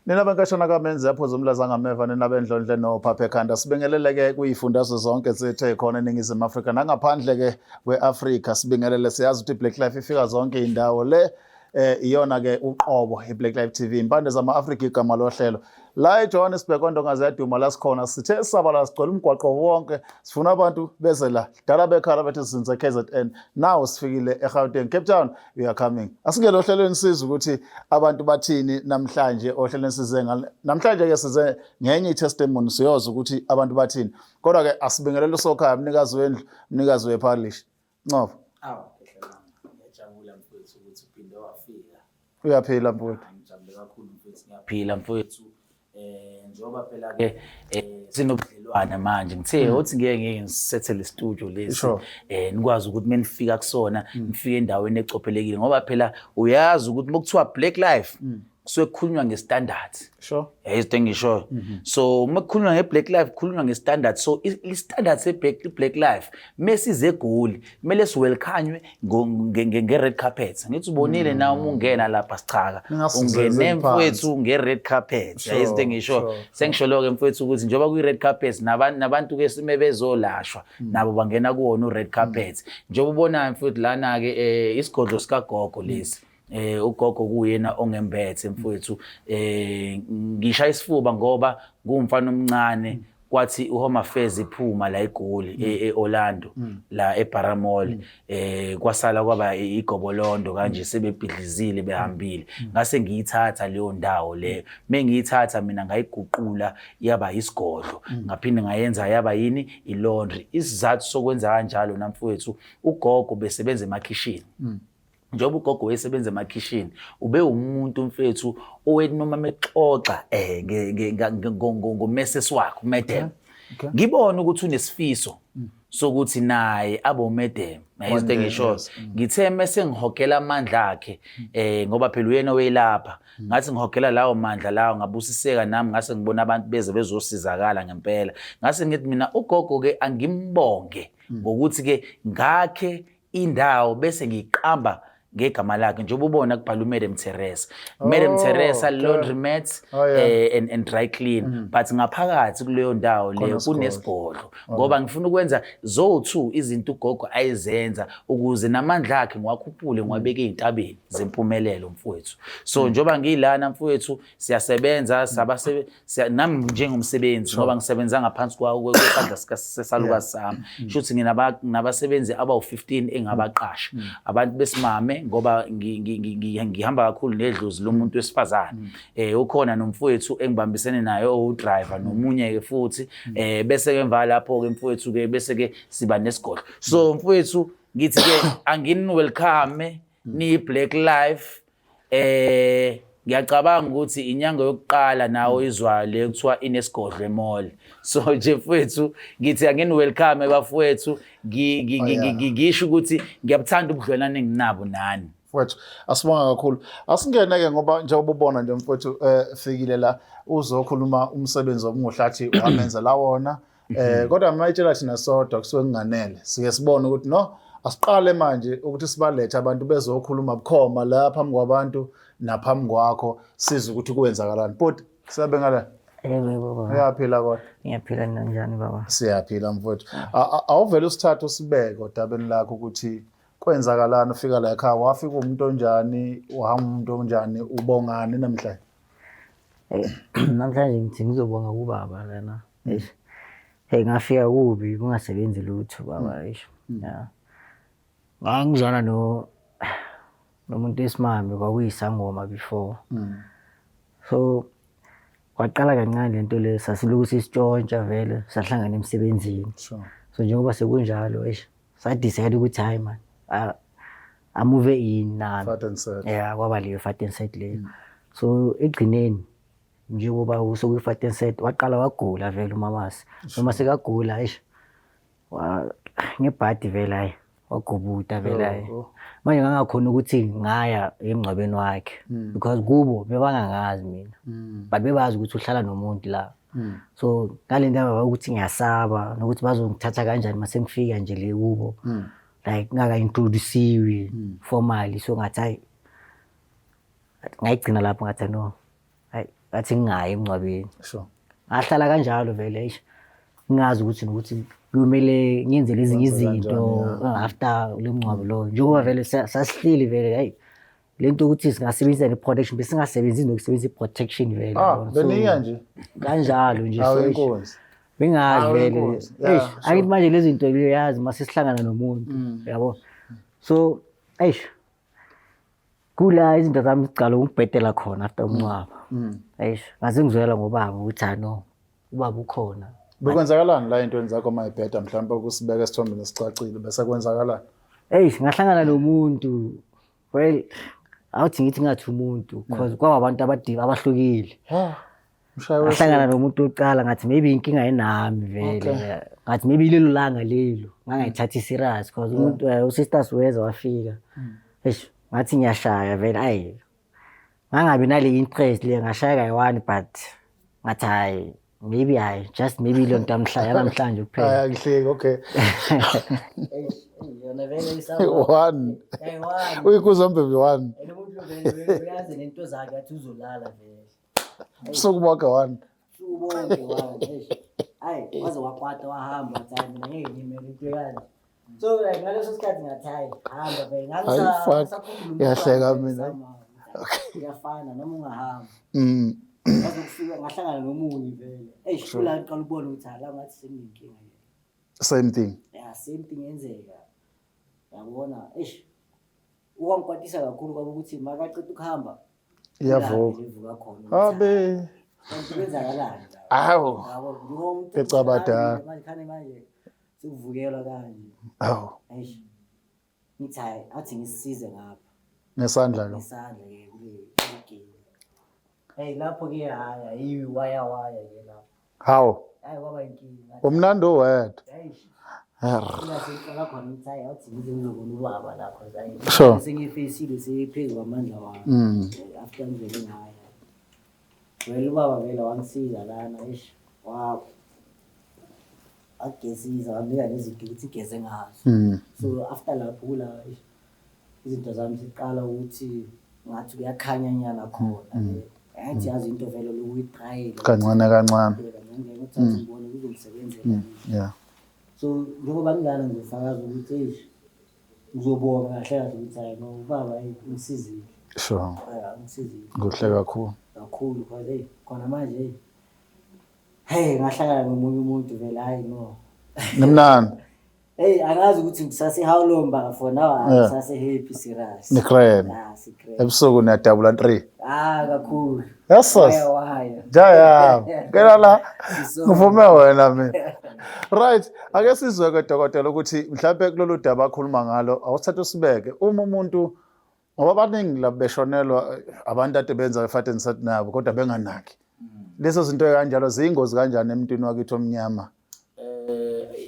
Nina benkashana kaMenzi yaphuza umlaza ngameva, nina bendlondle nophapha ekhanda. Sibingelele-ke kuyifundazwe zonke zethu ey'khona eNingizimu Afrika nangaphandle-ke kwe-Afrika. Sibingelele, siyazi ukuthi i-Black Life ifika zonke iy'ndawo le. Iyona-ke uqobo i-Black Life TV, impande zama-Afrika igama lohlelo. La eJohannesburg ondonga ziyaduma la sikhona, sithe sabala sigcwele umgwaqo wonke, sifuna abantu beze la. Dala bekhala bethi sizinze KZN. Now sifikile eGauteng, Cape Town, we are coming. Asingene ohlelweni sizwe ukuthi abantu bathini namhlanje ohlelweni size ngale. Namhlanje ke size ngenye i-testimony, siyoza ukuthi abantu bathini. Kodwa ke asibingelele uSokhaya, umnikazi wendlu, umnikazi wephalishi. Ncobo. Awu, ngiyajabula mfowethu ukuthi uphinde wafika. Uyaphila mfowethu? Ngijabule kakhulu mfowethu, ngiyaphila mfowethu. Njengoba phela ke sinobudlelwane manje, ngithe othi ngeke ngisethele studio lesi, nikwazi ukuthi menifika kusona nifike endaweni ecophelekile, ngoba phela uyazi ukuthi mokuthiwa Black Life kusuke kukhulunywa nge-standard. Izinto engishoyo. So uma kukhulunywa nge-Black Life kukhulunywa nge-standard. So i-standard se-Black Life mesize eGoli kumele siwelcome nge-red carpet. Ngithi ubonile na uma ungena lapha sichaka ungene mfowethu nge-red carpet. Izinto engishoyo. Sengisho lokho mfowethu ukuthi njengoba kuyi-red carpet nabantu ke sime bezolashwa nabo bangena kuwona u-red carpet. Njengoba ubonayo mfowethu lana ke isigodlo sikagogo lesi. Ugogo kuyena ongembethe mfowethu. Ngisha isifuba ngoba ngumfana omncane kwathi uHome Affairs iphuma la eGoli, eOrlando, la eBaramall, kwasala kwaba igobolondo kanje, sebebhidlizile behambile. Ngase ngiyithatha leyo ndawo leyo, mengiyithatha mina ngayiguqula yaba isigodlo, ngaphinde ngayenza yaba yini, ilaundry. Isizathu sokwenza kanjalo namfowethu, ugogo besebenza emakhishini. Njengoba ugogo wayesebenza emakhishini, ube umuntu mfethu owethi noma mexoxa ngomesesi wakhe umadam, ngibone ukuthi unesifiso sokuthi naye abe umadam. Izinto engisho, ngithe mese ngihogela amandla akhe, ngoba phela uyena oyelapha, ngathi ngihogela lawo mandla lawo, ngabusiseka nami, ngase ngibona abantu beze bezosizakala ngempela. Ngase ngithi mina ugogo ke angimbonge ngokuthi ke ngakhe indawo bese ngiqamba ngegama lakhe, njengoba ubona kubhala uMadam Teresa, Madam Teresa Laundromat and dry clean, but ngaphakathi kuleyo ndawo leyo kunesigodlo, ngoba ngifuna ukwenza zo2 izinto ugogo ayizenza ukuze namandla akhe ngiwakhuphule, ngiwabeke ezintabeni zempumelelo mfowethu. So njengoba ngilana mfowethu siyasebenza, sabase nami njengomsebenzi, ngoba ngisebenza ngaphansi kwesandla sesalukazi sami, shuthi nginabasebenzi abawu-15 engabaqasha, abantu besimame, ngoba ngihamba kakhulu nedlozi lomuntu wesifazane. Ukhona nomfowethu engibambisene naye owudriver, nomunye-ke futhi, bese-ke emva lapho-ke mfowethu-ke bese-ke siba nesigodlo. So mfowethu ngithi-ke angini-welcome niyi-Black Life. Ngiyacabanga ukuthi inyanga yokuqala nawo izwa le kuthiwa inesigodlo emall. So nje mfowethu ngithi angini welcome bafowethu, ngisho ukuthi ngiyabuthanda ubudlelwane enginabo nani. Mfowethu asibonga kakhulu. Asingene ke ngoba njengoba ubona nje mfowethu fikile la uzokhuluma umsebenzi omuhle wamenza la wona. Kodwa mayitshela thina sodwa kusuke kunganele. Sike sibone ukuthi no, asiqale manje ukuthi sibalethe abantu bezokhuluma bukhoma la phambi kwabantu naphambi kwakho, sizwe ukuthi kwenzakalani. But siyabe ngala. Yebo baba. Uyaphila kodwa? Ngiyaphila, njani baba? Siyaphila mfowethu. Awuvele usithathe usibeke odabeni lakho ukuthi kwenzakalani ufika la ekhaya, wafika umuntu onjani, uhamba umuntu onjani, ubongani namhlanje? Namhlanje ngithi ngizobonga kubaba lana. Eish. Hey, ngafika kubi kungasebenzi lutho baba, eish. Yeah. Ngangizwana no nomuntu wesimame, kwakuyisangoma before. So kwaqala kancane lento le, sasiloku sisitshontsha vele, sahlangana emsebenzini. So njengoba sekunjalo, eish, sa-decide ukuthi hayi man, a-move in nami. Fat and set. Yeah, kwaba leyo fat and set leyo. So egcineni njengoba sekuyi-fat and set, waqala wagula vele umamasi. Noma sekagula, eish, ngebhadi vele, hayi, wagubuda vele, hayi. Manje ngangakhona ukuthi ngaya emngcwabeni wakhe because kubo bebangangazi mina, but bebazi ukuthi uhlala nomuntu la. So ngale ndaba ukuthi ngiyasaba nokuthi bazongithatha kanjani mase ngifika nje le kubo, like ngaka-introduciwi formally. So ngathi hayi, ngayigcina lapho, ngathi no, hayi. Ngathi ngingayi emngcwabeni. Sure. Ngahlala kanjalo vele, eish, ngingazi ukuthi nokuthi kuyomele ngenze lezinye Wenze izinto kanjani, after lo mngcwabo lo, njengoba vele sasihleli vele, hayi, le nto ukuthi singasebenzisa ne-protection, besingasebenzisi nokusebenzisa i-protection vele, Ah, yabona. So, beniya nje. Kanjalo nje. Hawu So, eish, inkunzi. bengazi Hawu vele. inkunzi. Yeah, Eish, sure. angithi manje lezi zinto uyazi mase sihlangana nomuntu, yabo. So eish, kula izinto zami zicala ukubhedela khona after umncwabo. Eish, ngaze ngizwela ngobaba ukuthi hayi no, ubaba ukhona. Bekwenzakalani la ey'ntweni zakho uma ibheda, mhlawumbe ukusibeka esithombeni esicacile, bese kwenzakalani? Eish, ngahlangana nomuntu, well, awuthi ngithi ngathi umuntu, cause kwaba abantu abadiba abahlukile. Ha. Mshayi. Ngahlangana nomuntu wokuqala, ngathi maybe inkinga inami vele. Ngathi maybe lelo langa lelo ngangayithathi serious, cause umuntu usisters weza wafika. Eish, ngathi ngiyashaya vele, ayi, ngangabi nale interest le, ngashaya kayi-one, but ngathi hayi, maybe, hayi, just maybe leyo nto yanamhlanje kuphela. Hayi, angihleki, okay. Yona vele. One. Uyikuzo mbebe one. Umuntu vele uyazi nento zakhe, athi uzolala vele. Ubusuku bonke one. Usuku bonke one. Eish. Hayi, waze wakwata wahamba, wathi hayi, mina ngeke ngimele into ekanje. So like ngaleso sikhathi ngathi hayi, hamba vele. Hayi, fuck. Ngangisakhumbula. Ngiyahleka mina. Kuyafana noma ungahamba. Waze kufika ngahlangana nomunye vele. Eish, kula ngiqala ukubona ukuthi hayi, la ngathi senginenkinga ke. Same thing. Yeah, same thing yenzeka. Yabona, eish. Ukwangikwatisa kakhulu kwaba ukuthi makaqeda ukuhamba, Iyavuka. ivuka khona. Abe. Kanti kwenzakalani la? Awu. Yabo, njengoba umuntu Ecabadala. manje khane manje sekuvukelwa kanje. Awu. Eish. Ngithi hayi, athi ngisisize ngapha. Ngesandla lo. Ngesandla ke kule game. Hey, lapho ke hayi, ayi, waya waya ke lapho. Hawu. Hayi, kwaba inkinga. Umnandi uwedwa. Eish. Herr. Ila sengiqala khona ukuthi hayi, athi ngize ngizobona ubaba la, cause hayi, sengifeyisile, seyiphezu kwamandla wami. After ngivele ngaya. Vele ubaba vele wangisiza lana, eish, wa wagezisa, wanginika nezinto ukuthi igeze ngazo. So after lapho kula, eish, izinto zami ziqala ukuthi ngathi kuyakhanya nyana khona. Ngathi yazi into vele lokuyitrayela. Kancane kancane. Ngeke uthathe ngibone kuzongisebenzela. So njengoba ngingana ngizofakaza ukuthi eish, ngizobonga kahle kahle ukuthi hayi no, ubaba, hey, ungisizile. Yeah, ungisizile. Kuhle kakhulu. Kakhulu, because hey, khona manje, hey, hey, ngahlangana nomunye umuntu vele, hayi no. Nimnandi. Hey, angazi ukuthi ngisase how long, but for now ngisase happy serious. Ni-grand. Ah, si-grand. Ebusuku niyadabula 3. Ah, kakhulu. Yes. Waya waya. Jaya. Kela la. Sisonke. Ngivume wena mina. Right, ake sizwe ke dokotela ukuthi mhlawumbe kulolu daba akhuluma ngalo, awusithathe usibeke. Uma umuntu, ngoba abaningi labo beshonelwa abantu ade benza efateni sathi nabo kodwa benganaki. Lezo zinto kanjalo ziyingozi kanjani emntwini wakithi omnyama?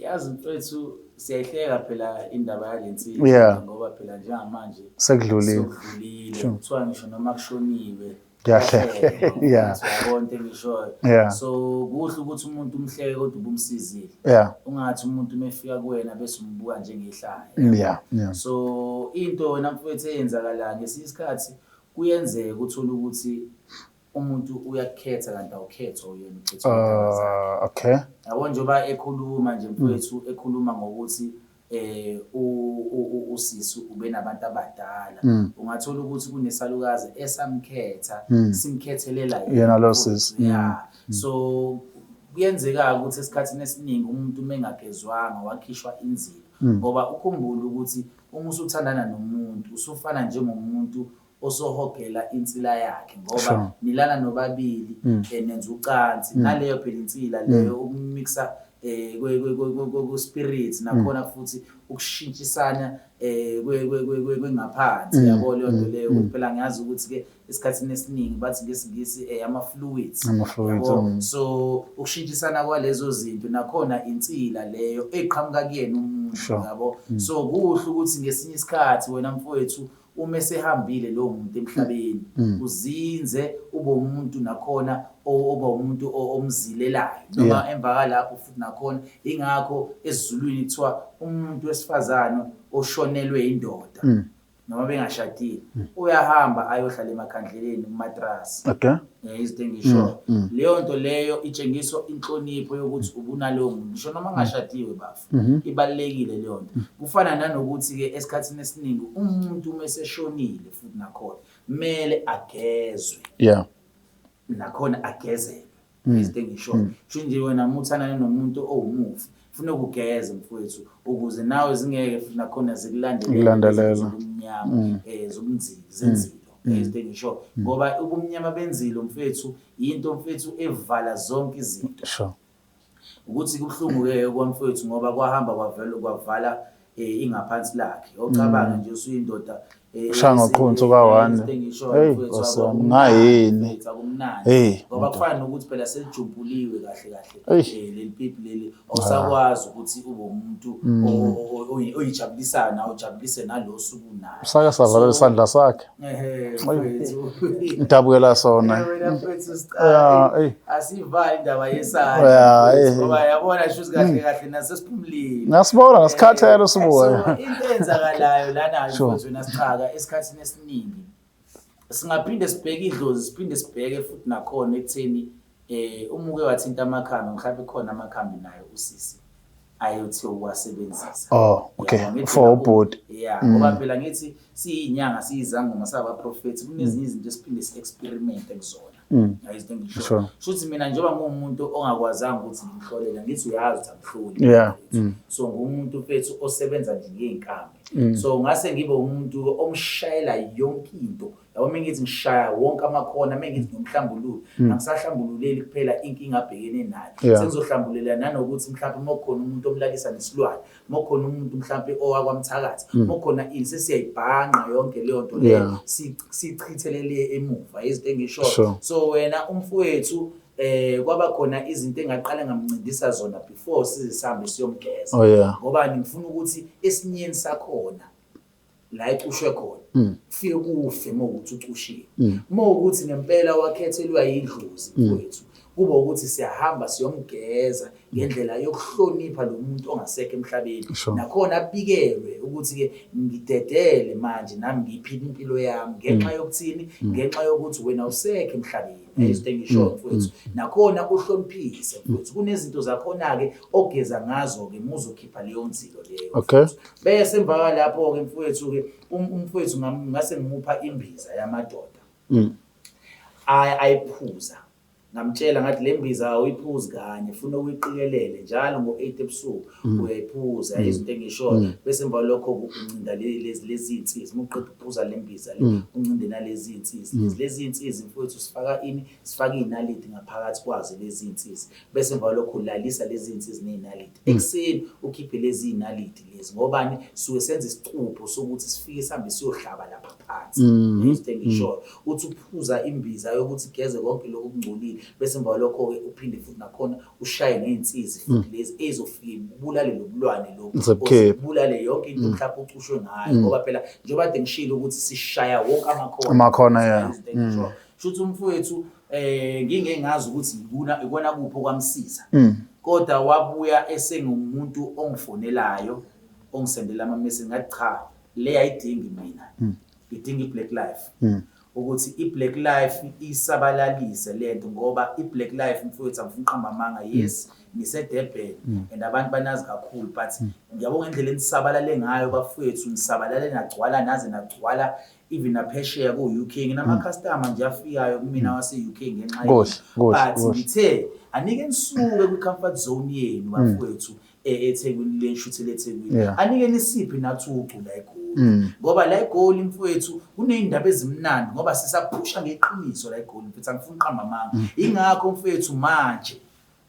Yazi mfethu, siyayihleka phela indaba yalensizwa ngoba phela njengamanje Sekudlulile. Sekudlulile. Kuthiwa ngisho noma kushoniwe Kuyahleka. kuyahlekwa, uyabona into engishoyo. So kuhle ukuthi umuntu umhleke kodwa ubumsizile. Ungathi umuntu uma efika kuwena bese umbuka njengehlaya. Yeah, yeah. So into wena mfowethu eyenzakalayo ngesinye isikhathi, kuyenzeka uthola ukuthi umuntu uyakukhetha kanti awukhethwa uyena, ukhethwa izindaba zakhe. Yabo, njengoba ekhuluma nje mfowethu, ekhuluma ngokuthi usisi ube nabantu abadala, ungathola ukuthi kunesalukazi esamkhetha, simkhethelela yena lo futhi. sisi. Yeah, so kuyenzeka ukuthi esikhathini esiningi umuntu uma engagezwanga wakhishwa inzilo, ngoba ukhumbule ukuthi uma usuthandana nomuntu usufana njengomuntu osohogela insila yakhe, ngoba nilala nobabili, nenza ucansi, naleyo phela insila leyo, ukumixa ku spirit, nakhona futhi ukushintshisana kwengaphansi, yabo, leyo nto leyo, ukuthi phela ngiyazi ukuthi ke esikhathini esiningi bathi ngesingisi ama fluids. Ama-fluids, Yabo? So ukushintshisana kwalezo zinto nakhona insila leyo eqhamuka kuyena umuntu, yabo. So kuhle ukuthi ngesinye isikhathi wena mfowethu, uma esehambile lowo muntu emhlabeni, uzinze ube umuntu nakhona oba umuntu omzilelayo noma emva kwalapho futhi nakhona. Ingakho esiZulwini kuthiwa umuntu wesifazane oshonelwe indoda Noma bengashadile, uyahamba ayohlala emakhandleleni kumatrasi. Izinto engishoyo, leyo nto leyo itshengiswa inhlonipho yokuthi ubunalowo muntu, ngisho noma ngashadiwe bafu, ibalulekile leyo nto. Kufana nanokuthi-ke esikhathini esiningi umuntu uma eseshonile futhi nakhona kumele agezwe. Nakhona agezelwe. Izinto engishoyo, sho nje wena uma uthandane nomuntu owumufi, funa ukugeza mfowethu, ukuze nawe zingeke futhi nakhona zikulandelele. Ikulandelela. Zobumnyama, zobunzima zenzilo. Izinto engishoyo, ngoba ubumnyama benzilo mfethu yinto mfethu evala zonke izinto. Ukuthi kubuhlungu-ke kwamfowethu, ngoba kwahamba kwavela kwavala ingaphansi lakhe. Ocabanga nje usuyindoda, Ushaya ngoqhunsu ka-one. izinto engishoyo, Hey, mfowethu, Nkosi yami, akumnandi, ngayini? mfowethu, akumnandi. Hey, Ngoba kufana nokuthi phela selijumpuliwe kahle kahle, Eish. leli pipi leli, awusakwazi ukuthi ube umuntu oyijabulisayo nawe, ujabulise nalo osuke unaye. Sake savalela isandla sakhe. Ehe, mfowethu. Ngidabukela sona. Wena mfowethu, Yeah, sicela eyi. asivale indaba yesandla, mfowethu, ngoba yabona shuthi kahle kahle nasesiphumulile. Ngasibona ngasikhathele usibuka. So into eyenzakalayo lana, mfowethu, wena sichaka, esikhathini esiningi singaphinde sibheke idlozi, siphinde sibheke futhi nakhona ekutheni uma uke wathinta amakhambi, mhlawumbe khona amakhambi nayo usisi ayothe uwasebenzisa. Oh, okay. Yabo, ngithi For phela ubhuti. Yeah, ngoba phela ngithi siyinyanga, siyizangoma, sabaprofethi, kunezinye izinto esiphinde si-experiment kuzona. Izinto engisho. Shuthi mina njengoba nguwumuntu ongakwazanga ukuthi ngimhlolela, ngithi uyazi ukuthi angihloli. So ngumuntu mfethu osebenza nje ngey'nkambi. So ngase ngibe umuntu omshayela yonke into. Yabo, uma ngithi ngishaya wonke amakhona, uma ngithi ngiyomhlambulula, angisahlambululeli kuphela inkinga abhekene nayo. Sengizohlambulela nanokuthi mhlawumbe uma kukhona umuntu omlalisa nesilwane, uma kukhona umuntu mhlawumbe owakwamthakathi, uma kukhona ini, sesiyayibhanqa yonke leyo nto leyo, sichithelele emuva izinto engishoyo. So wena umfowethu, kwaba khona izinto engaqala ngamncindisa zona before size sihambe siyomgeza. Ngoba ngifuna ukuthi esinyeni sakhona la ecushwe khona kufike kufe uma ukuthi ucushiwe, uma ukuthi ngempela wakhethelwa yidlozi mfowethu, kuba ukuthi siyahamba siyomgeza ngendlela yokuhlonipha lo muntu ongasekho emhlabeni. Nakhona abikelwe ukuthi-ke ngidedele manje nami ngiyiphila impilo yami ngenxa yokuthini, ngenxa yokuthi wena usekho emhlabeni. Izinto engishoyo mfowethu, nakhona uhloniphise mfowethu, kunezinto zakhona-ke ogeza ngazo-ke uma uzokhipha leyo nzilo leyo. Bese emva kwalapho-ke mfowethu-ke, umfowethu ngase ngimupha imbiza yamadoda. Ayiphuza. Ngamtshela ngathi le mbiza awuyiphuzi kanye, funa uyiqikelele njalo ngo-8 ebusuku uyayiphuza, izinto engishoyo. Bese emva kwalokho uncinda lezi zinsizi, uma uqeda ukuphuza le mbiza le, uncinde nalezi zinsizi. Lezi zinsizi mfowethu sifaka ini? Sifaka iy'naliti ngaphakathi kwazo lezi zinsizi. Bese emva kwalokho ulalisa lezi zinsizi ney'naliti. Ekuseni ukhiphe lezi zinaliti lezi, ngobani? Suke senza isicupho sokuthi sifike sihambe siyohlaba lapha phansi. Izinto engishoyo. Uthi uphuza imbiza yokuthi igeze konke lokhu okungcolile, bese emva kwalokho-ke uphinde futhi nakhona ushaye ngey'nsizi futhi lezi ezofike ibulale lo bulwane lobu. Zibukhiphe. Bulale yonke into mhlawumbe ucushwe ngayo, ngoba phela njengoba kade ngishilo ukuthi sishaya wonke amakhona. Amakhona, yeah. Izinto engishoyo. Shuthi umfowethu, ngingeke ngazi ukuthi ikona kuphi okwamsiza. Kodwa wabuya esengumuntu ongifonelayo, ongisendela ama-message, ngathi cha, le ayidingi mina. Idinga i-Black Life. Ukuthi i-Black Life isabalalise lento, ngoba i-Black Life mfowethu, angifuni uqamba amanga, yes, ngise-Durban and abantu banazi kakhulu, but ngiyabonga indlela enisabalale ngayo bafowethu, nisabalale nagcwala, naze nagcwala even naphesheya ku-UK. Nginama-customer nje afikayo kumina wase-UK ngenxa Kuhle, yenu. kuhle, But kuhle. ngithe anike nisuke kwi-comfort zone yenu bafowethu, eThekwini le nishuthele eThekwini. Anike nisiphe nathi ucu la eGoli. Ngoba la eGoli mfowethu kuney'ndaba ezimnandi, ngoba sisaphusha ngeqiniso la eGoli mfethu, angifuni uqamba amanga. Ingakho mfethu manje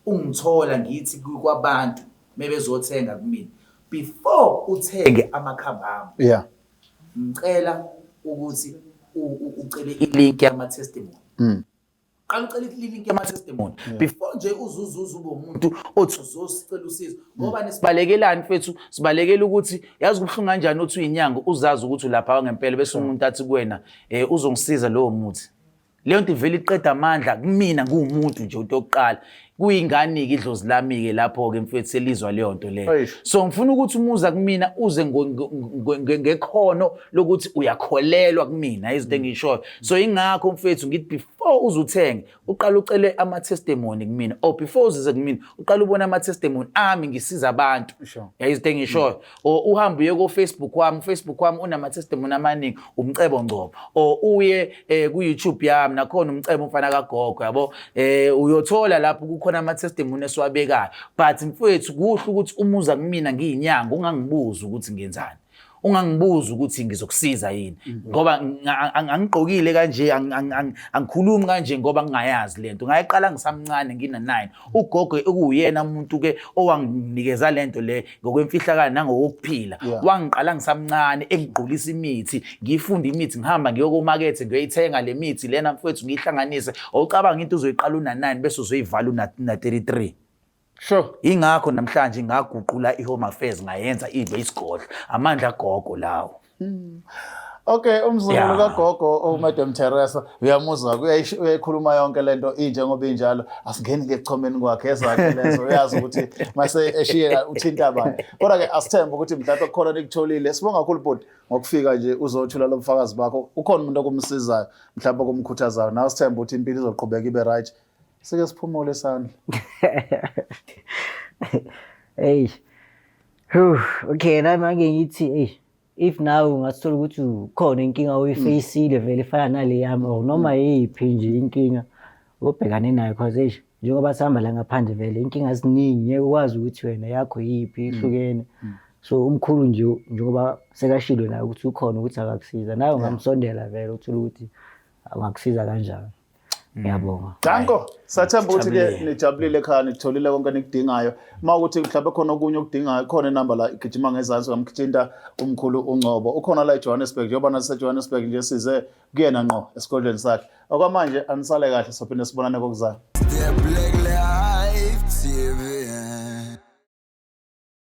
ungithola ngithi kwabantu mebezothenga kumina, before uthenge amakhambi ami, ngicela ukuthi ucele i-link yama-testimony. Qala ucela i-link yama-testimony before nje uzuzuza ube umuntu othi uzosicela usizo. Ngoba nisibalekelani mfethu? Sibalekela ukuthi yazi kubuhlungu kanjani uthi uyinyanga, uzazi ukuthi ulapha ngempela, bese umuntu athi kuwena, uzongisiza lowo muthi. Leyo nto ivele iqeda amandla kumina nguwumuntu nje, into yokuqala. Kuyingani-ke idlozi lami-ke lapho-ke mfethu selizwa leyo nto leyo. So ngifuna ukuthi umuza kumina uze ngekhono lokuthi uyakholelwa kumina izinto engiyishoyo. So ingakho mfethu ngithi before uze uthenge uqala ucele ama-testimony kumina, or before uzize kumina uqala ubone ama-testimony ami ngisiza abantu. Yayizinto engiyishoyo. Or uhambe uye ko-Facebook wami, uFacebook wami unama-testimony amaningi, uMcebo Ngcobo. Or uye ku-YouTube yami nakhona uMcebo umfana kagogo, yabo. Uyothola lapho kukhona ama-testimony esiwabekayo. But mfowethu kuhle ukuthi umuza kumina ngiyinyanga ungangibuzi ukuthi ngenzani, ungangibuzi ukuthi ngizokusiza yini, ngoba angigqokile kanje, angikhulumi kanje ngoba ngingayazi lento. Ngayiqala ngisamncane ngina-9. Ugogo okuwuyena umuntu ke owanginikeza lento le ngokwemfihlakalo nangokuphila. Wangiqala ngisamncane engigqulisa imithi, ngiyifunda imithi, ngihamba ngiyokomakethe ngiyoyithenga le mithi lena mfowethu ngiyihlanganise. Awucabanga into uzoyiqala una-9 bese uzoyivala una-33. Ingakho namhlanje ngaguqula i-Home Affairs ngayenza ibe isigodlo. Amandla gogo lawo. Okay, umzukulu kagogo uMadam Teresa uyamuzwa, uyayikhuluma yonke lento injengoba injalo. Asingeni ke ekuchomeni kwakhe ezakhe lezo, uyazi ukuthi mase eshiye uthinta bani. Kodwa ke asithembe ukuthi mhlawumbe kukhona nikutholile. Sibonga kakhulu bhuti ngokufika nje uzothula lo bufakazi bakho. Ukhona umuntu okumsizayo, mhlawumbe okumkhuthazayo. Nawe sithembe ukuthi impilo izoqhubeka ibe right. Sike siphumule isandla. Hey. Okay, nami ake ngithi hey, if nawe ungathola ukuthi ukhona inkinga oyifeyisile vele efana nale yami or noma yiphi nje inkinga obhekane nayo, cause eish njengoba sihamba la ngaphandle vele inkinga ziningi, ngeke ukwazi ukuthi wena yakho yiphi, ihlukene. So umkhulu nje njengoba sekashilo naye ukuthi ukhona ukuthi akakusiza, nawe ungamsondela vele uthole ukuthi angakusiza kanjani. Ngiyabonga. Danko, sathemba ukuthi ke nijabulile ekhaya, nikutholile konke enikudingayo. Uma ukuthi mhlawumbe khona okunye okudingayo, khona inamba la igijima ngezansi ngamkuthinta umkhulu uNgcobo. Ukhona la eJohannesburg, njengoba naseJohannesburg nje size kuyena ngqo esigodlweni sakhe. Okwamanje anisale kahle, sophinde sibonane kokuzayo. The Black Life TV.